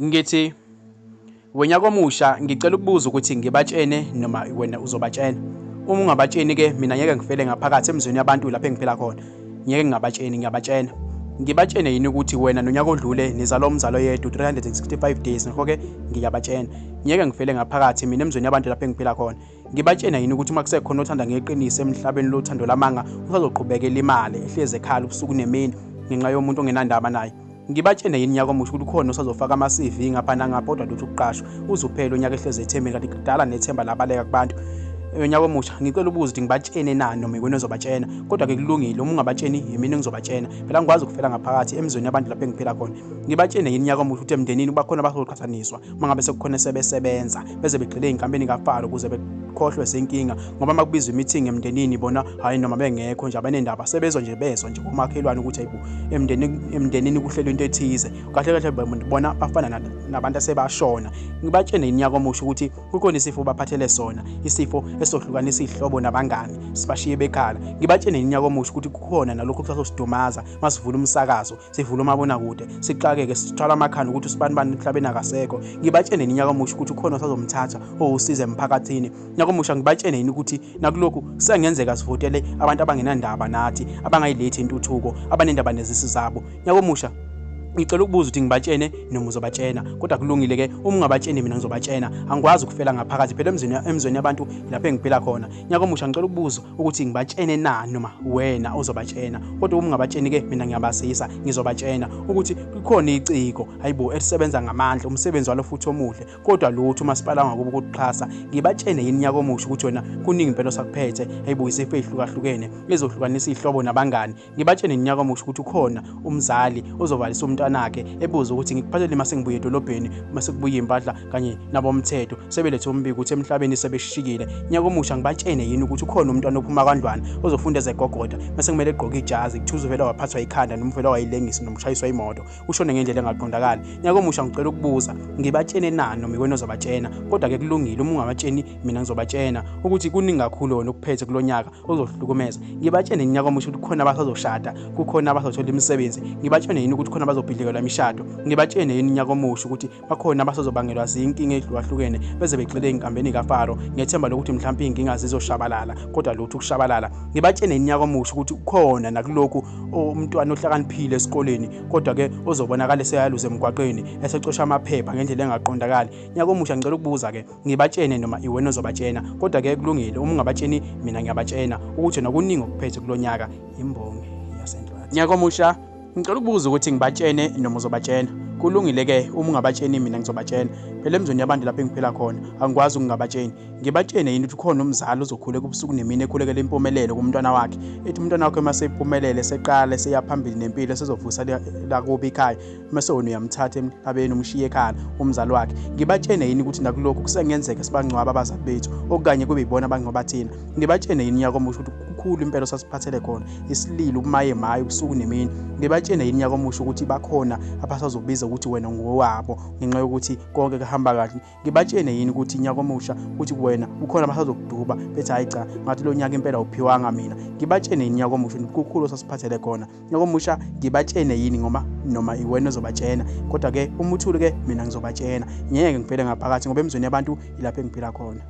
Ngithi wenyaka omusha ngicela ukubuza ukuthi ngibatshene noma wena uzobatshena. Uma ungabatsheni ke mina ngeke ngifele ngaphakathi emzweni yabantu lapho engiphila khona. Ngeke ngingabatsheni ngiyabatshena. Ngibatshene yini ukuthi wena nonyaka odlule nizalwa umzalo oyedwa 365 days ngakho-ke ngiyabatshena. Ngeke ngifele ngaphakathi mina emzweni yabantu lapho engiphila khona. Ngibatshena yini ukuthi uma kusekhona othanda ngeqiniso emhlabeni lothando lamanga usazoqhubeka elimale ehlezi ekhala ubusuku nemini ngenxa yomuntu ongenandaba naye. Ngibatshene yini nyaka omusha ukuthi ukhona osazofaka ama-CV ngapha nangapha kodwa lutho ukuqashwa uze uphele unyaka ehlezi ethembeni kanti kudala nethemba labaleka kubantu. Unyaka omusha ngicela ubuze ukuthi ngibatshene na noma iwena ozobatshena, kodwa-ke kulungile uma ungabatsheni yimina engizobatshena, phela angikwazi ukufela ngaphakathi emzweni yabantu lapho engiphila khona. Ngibatshene yini nyaka omusha ukuthi emndenini bakhona abazoqhathaniswa uma ngabe sekukhona sebesebenza beze begxile ey'nkampeni kaFaro ukuze bekhohlwe zinkinga, ngoba uma kubizwa imithingi emndenini bona hhayi noma bengekho nje abanendaba sebezwa nje bezwa nje komakhelwane ukuthi hayibo emndenini kuhlelwe into ethize. Kahle kahle bona bafana nabantu asebashona. Ngibatshene yini nyaka omusha ukuthi kukhona isifo baphathele sona, isifo esohlukanisa iy'hlobo nabangani sibashiye bekhala. Ngibatshene yini nyaka omusha ukuthi kukhona nalokhu kusasosidumaza masivula umsakazo, sivula umabonakude, sixakeke sithwala amakhanda ukuthi usibanibani emhlabeni akasekho. Ngibatshene yini nyaka omusha ukuthi ukhona osazomthatha owusiza emphakathini. Nyaka omusha ngibatshene yini ukuthi nakulokhu sengenzeka sivotele abantu abangenandaba nathi, abangayilethi intuthuko, abanendaba nezisu zabo. Nyaka omusha ngicela ukubuza ukuthi ngibatshene noma uzobatshena, kodwa kulungile ke uma ungabatsheni mina ngizobatshena. Angikwazi ukufela ngaphakathi phela emzweni yabantu lapho engiphila khona. Nyaka omusha ngicela ukubuza ukuthi ngibatshene na noma wena ozobatshena, kodwa uma ungabatsheni ke mina ngiyabazisa ngizobatshena ukuthi kukhona iciko hayibo elisebenza ngamandla, umsebenzi walo futhi omuhle, kodwa lutho umasipala wangakubo ukuxhasa. Ngibatshene yini nyaka omusha ukuthi wena kuningi impela osakuphethe, hayibo izifo ezihlukahlukene ezohlukanisa ihlobo nabangani. Ngibatshene nyaka omusha ukuthi ukhona umzali ozovalisa umntwanakhe ebuza ukuthi ngikuphathele uma sengibuye edolobheni, uma sekubuya impahla kanye nabomthetho sebelethe umbiko ukuthi emhlabeni sebeshikile. Nyaka omusha ngibatshene yini ukuthi ukhona umntwana ophuma kwandlwana ozofunda ezegogoda mase kumele egqoke ijazi kuthiwa uzovela waphathwa ikhanda noma uvela wayilengisa noma ushayiswa imoto ushone ngendlela engaqondakali. Nyaka omusha ngicela ukubuza ngibatshene na noma iwena ozobatshena, kodwa-ke kulungile uma ungabatsheni mina ngizobatshena ukuthi kuningi kakhulu wena okuphethe kulo nyaka ozohlukumeza. Ngibatshene nyaka omusha ukuthi kukhona abasazoshada, kukhona abazothola imisebenzi. Ngibatshene yini ukuthi kukhona abazobhidlikelwa imishado. Ngibatshene yini nyaka omusha ukuthi bakhona abasazobangelwa zinkinga ezihlukahlukene beze begxile ey'nkambeni kaFaro ngethemba lokuthi mhlawumpe iy'nkinga zizoshabalala, kodwa lutho ukushabalala. Ngibatshene yini nyaka omusha ukuthi kukhona nakulokhu umntwana ohlakaniphile esikoleni kodwa-ke ozobonakala eseyaluza emgwaqeni esecosha amaphepha ngendlela engaqondakali. Nyaka omusha ngicela ukubuza-ke ngibatshene noma iwena ozobatshena, kodwa-ke kulungile uma ungabatsheni mina ngiyabatshena ukuthi wena kuningi okuphethe kulo nyaka. Imbongi yasenhlathi. Nyaka omusha ngicela ukubuza ukuthi ngibatshene noma uzobatshena. Kulungile-ke uma ungabatsheni mina ngizobatshena, phela emzweni yabantu lapho engiphila khona angikwazi ukungabatsheni. Ngibatshene yini ukuthi ukhona umzali ozokhuleka ubusuku nemini ekhulekela impumelelo kumntwana wakhe, ethi umntwana wakhe uma sephumelele seqala eseya phambili nempilo esezovusa lakubo ikhaya, mase wena uyamthatha emhlabeni umshiye ekhaya umzali wakhe. Ngibatshene yini ukuthi nakulokhu kusengenzeka sibangcwaba abazali bethu okanye kube yibona abangcwaba thina. Ngibatshene yini nyaka omusha ukuthi kukhulu impela osasiphathele khona, isililo ukumaye maye ubusuku nemini. Ngibatshene yini nyaka omusha ukuthi bakhona abasazokubiza ukuthi wena ngowabo ngenxa yokuthi konke kuhamba kahle. Ngibatshene yini ukuthi nyaka omusha ukuthi wena ukhona abasazokuduba bethi hayi cha ngathi lo nyaka impela uphiwanga mina. Ngibatshene yini nyaka omusha ukuthi kukhulu osasiphathele khona. Nyaka omusha ngibatshene yini ngoma noma iwena ozobatshena, kodwa-ke uma uthule-ke mina ngizobatshena. Ngeke ngifele ngaphakathi ngoba emzweni yabantu ilapho engiphila khona.